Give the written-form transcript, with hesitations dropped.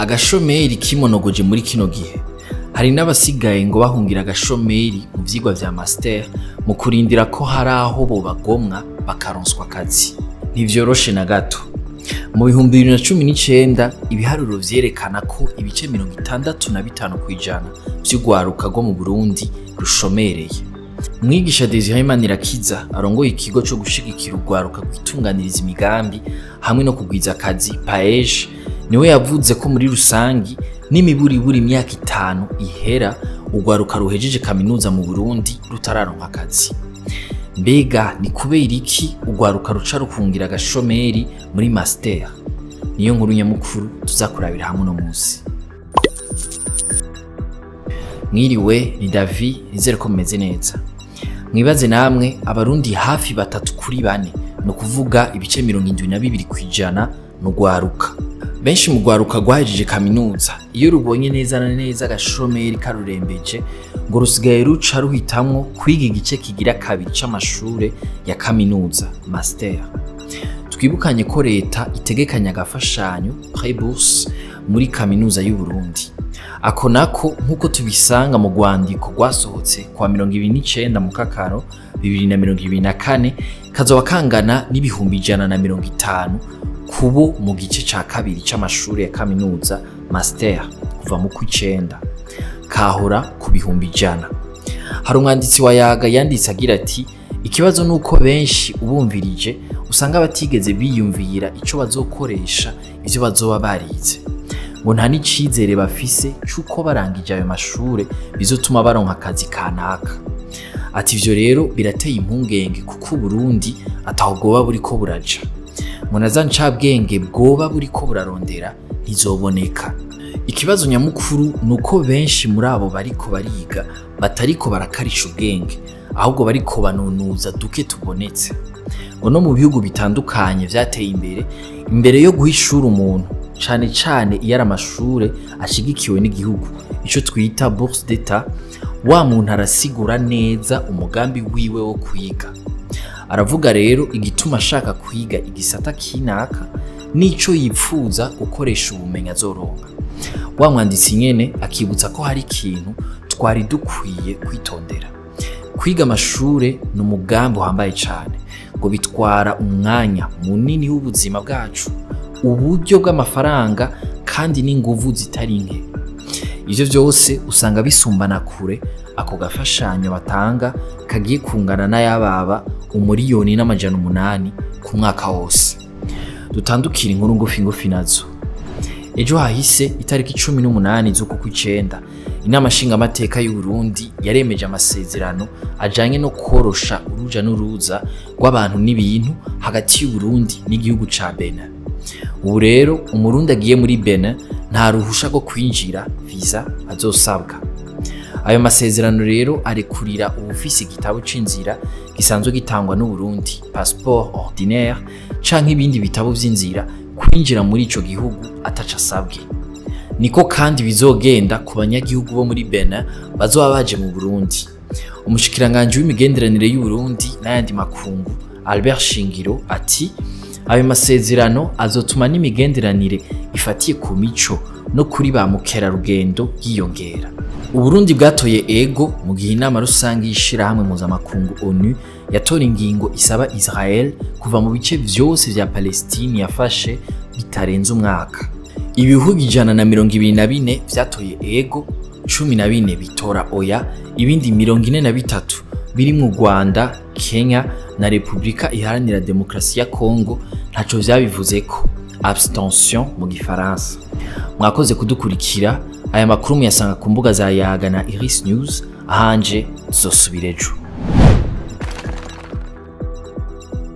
Agashomeri kimonogoje muri kino gihe. Hari n'abasigaye ngo bahungira agashomeri mu vyigwa vya master mu kurindira ko hari aho bobagomwa bakaronswa akazi. Ntivyoroshe na gato. Mu 2019 ibiharuro vyerekana ko ibice 65% vy'urwaruka rwo mu Burundi rushomereye. Mwigisha Desire Manirakiza arongoye ikigo co gushigikira urwaruka rwitunganiriza imigambi hamwe no kugwiza akazi PAEJ, niwe yavuze ko muri rusangi n'imiburiburi imyaka 5 ihera urwaruka ruhejeje kaminuza mu Burundi rutararonka akazi. Mbega ni kubera iki urwaruka ruca rukungira agashomeri muri master? Niyo nkuru nyamukuru tuzakurabira hamwe no munsi. Mwiriwe, ni Davi, nizere ko mumeze neza. Mwibaze namwe abarundi hafi 3 kuri 4, no kuvuga ibice 72% n'urwaruka. Benshi mu rwaruka rwahejeje kaminuza iyo rubonye neza na neza agashomeri karurembeje ngo rusigaye ruca ruhitamwo kwiga igice kigira kabiri c'amashure ya kaminuza master. Twibukanye ko leta itegekanya agafashanyo pré-bourse muri kaminuza y'u Burundi. Ako nako nkuko tubisanga mu rwandiko rwasohotse kwa 29 mu kakaro 2024 kazoba kangana n'ibihumbi 150 kubo mu gice ca kabiri c'amashure ya kaminuza master kuva mu kw'icenda kahora ku bihumbi 100. Hari umwanditsi wa Yaga yanditse agira ati ikibazo nuko benshi ubumvirije usanga batigeze biyumvira ico bazokoresha ivyo bazoba barize, ngo nta n'icizere bafise c'uko barangije ayo mashure bizotuma baronka akazi kanaka. Ati ivyo rero birateye impungenge kuko Burundi ataho bwoba buriko buraja, ngo na za ncabwenge bwoba buriko burarondera ntizoboneka. Ikibazo nyamukuru nuko benshi muri abo bariko bariga batariko barakarisha ubwenge, ahubwo bariko banunuza duke tubonetse. Ngo no mu bihugu bitandukanye vyateye imbere, imbere yo guhishura umuntu cane cane iyo ari amashure ashigikiwe n'igihugu, ico twita bourse d'etat, wa muntu arasigura neza umugambi wiwe wo kwiga. Aravuga rero igituma ashaka kwiga igisata kinaka nico yipfuza gukoresha ubumenyi azoronka. Wa mwanditsi nyene akibutsa ko hari ikintu twari dukwiye kwitondera. Kwiga amashure ni umugambi uhambaye cane, ngo bitwara umwanya munini w'ubuzima bwacu, uburyo bw'amafaranga kandi n'inguvu zitari nke. Ivyo vyose usanga bisumbana kure ako gafashanyo batanga kagiye kungana n'ayababa 1,800,000 ku mwaka wose. Dutandukira inkuru ngufi ngufi nazo. Ejo hahise itariki 18 z'uku kw'icenda, inama nshingamateka y'u Burundi yaremeje amasezerano ajanye no korosha uruja n'uruza rw'abantu n'ibintu hagati y'u Burundi n'igihugu ca Benin. Ubu rero umurundi agiye muri Benin nta ruhusha rwo kwinjira visa azosabwa. Ayo masezerano rero arekurira uwufise igitabo c'inzira gisanzwe gitangwa n'u Burundi, passeport ordinaire canke ibindi bitabo vy'inzira, kwinjira muri ico gihugu ataca asabwe. Niko kandi bizogenda ku banyagihugu bo muri Benin bazoba baje mu Burundi. Umushikiranganji w'imigenderanire y'u Burundi n'ayandi makungu Albert Shingiro ati ayo masezerano azotuma n'imigenderanire ifatiye ku mico no kuri ba mukerarugendo yiyongera. Uburundi bwatoye ego mu gihe inama rusange y'ishirahamwe mpuzamakungu ONU yatora ingingo isaba Israel kuva mu bice vyose vya Palestine yafashe bitarenze umwaka. Ibihugu 124 vyatoye ego, 14 bitora oya, ibindi 43 biri mu Rwanda, Kenya na Republika Iharanira Demokarasi ya Kongo ntaco vyabivuzeko, abstention mu gifaransa. Mwakoze kudukurikira. Aya makuru muyasanga ku mbuga za Yaga na Iris News, ahanje tuzosubira ejo.